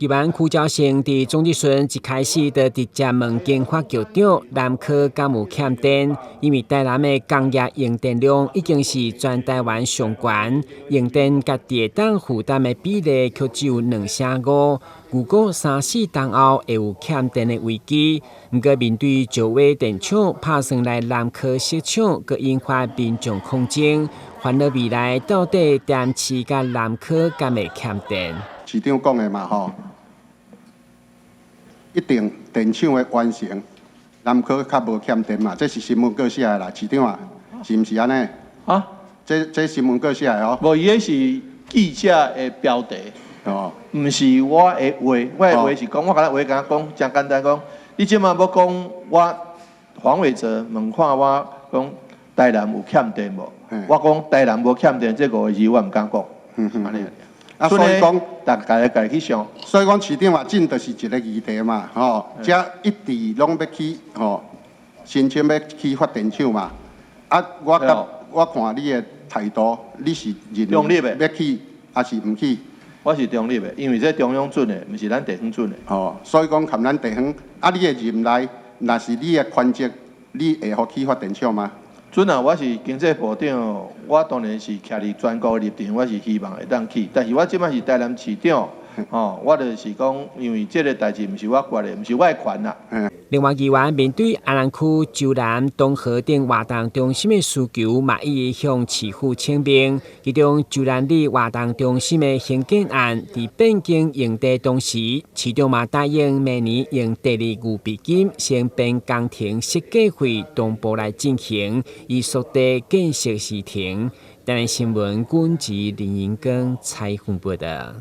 議員許兆勝佇總質詢一開始就直接問經發局長南科敢有欠電，因為台南的工業用電量已經是全台灣上懸，用電家己會當負擔的比例卻只有2成5，預估三四冬後會有欠電的危機。毋過面對石化電廠拍算來南科設廠，閣引發民眾抗爭，煩惱未來到底台南市佮南科敢會欠電？市長講的嘛吼，一定電廠的完成，南科較無欠電嘛，這是新聞稿寫的啦，市長啊，是毋是按呢？啊？這新聞稿寫的哦。無，伊彼是記者的標題，毋是我的話，我的話是講，我敢若話敢若講，誠簡單講，你這馬欲講我黃偉哲問看我講台南有欠電無？我講台南無欠電，這五个字我毋敢講。按呢。啊，所以講，逐家家去想。所以講市長話這就是一個議題嘛，吼，這一直攏欲起，吼，申請欲起發電廠嘛。啊，我佮我看你的態度，你是認為欲起，抑是毋起？我是中立的，因為這中央准的，毋是咱地方准的。吼，所以講含咱地方，啊，你的任內，若是你的權責，你會予起發電廠嗎？準啊，我是經濟部長，我當然是徛佇全國的立場，我是希望會當起。但是我這擺是台南市長，吼，我就是講，因為這个代誌毋是我決的，毋是我的權啦。另外，議員面對阿蘭區洲南東河頂活動中心的需求，嘛一一向市府請命。其中，洲南里活動中心的興建案，佇變更用地同時，市長嘛答應明年用第二預備金先編工程設計費同步來進行，以縮短建設時程。台南新聞，軍籍林英根採訪報導。